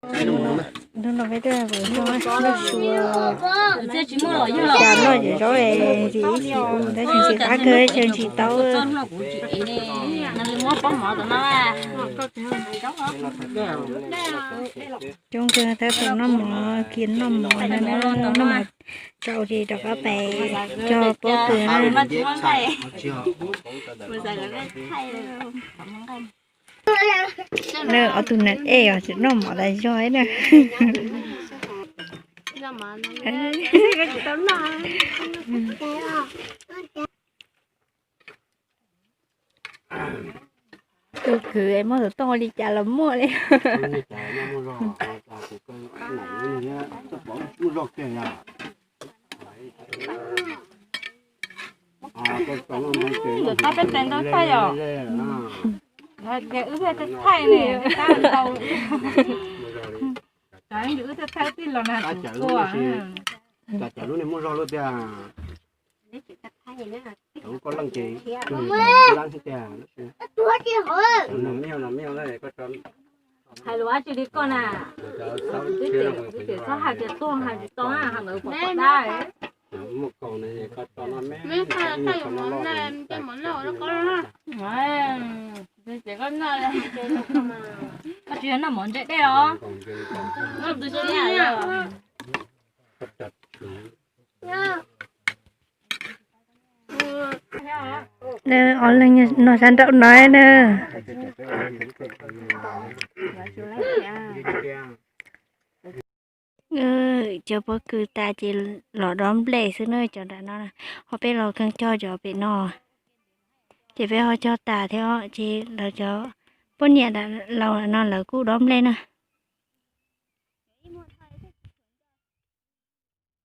Hnub no peb tuaj mus noj sua, xav noj zaub es ntsis ib chim ua tab sis ntxim qab kawg ces ntsis tau. Coob kawg tab tom noj mov, kiag noj mov, noj mov tsau ces rov qab pais cog pob kws na. Lawv ob tug nas ej os, tseem noj mov tas zog na. Tus khwv es muaj xov tooj ua li cas los muaj li. Tus tab peb tes ntau thaij os. Hais tias wb thiaj thaij ne, tab ntau. Wb thiaj thaij tij los na tus kua. Cas lub niag muaj zog luaj tiag. Koj leej ces lab xwb tiag. Hais lus dab tsi li koj na. Twb txhob hais tias tuag hais tsis tau na, hais ntawd pom pom dab. Koj tsis yog noj mov ntse dej os. Noj tus siab. Ob leeg noj sab nraum no na. Cov pob kws tas ces los dob nplej xwb na cov nram no. Ho peb los kheev cog cov pem no, ces peb ho cog tas thiab ces lawv cov poj niam laus no lawv kuj dob nplej na.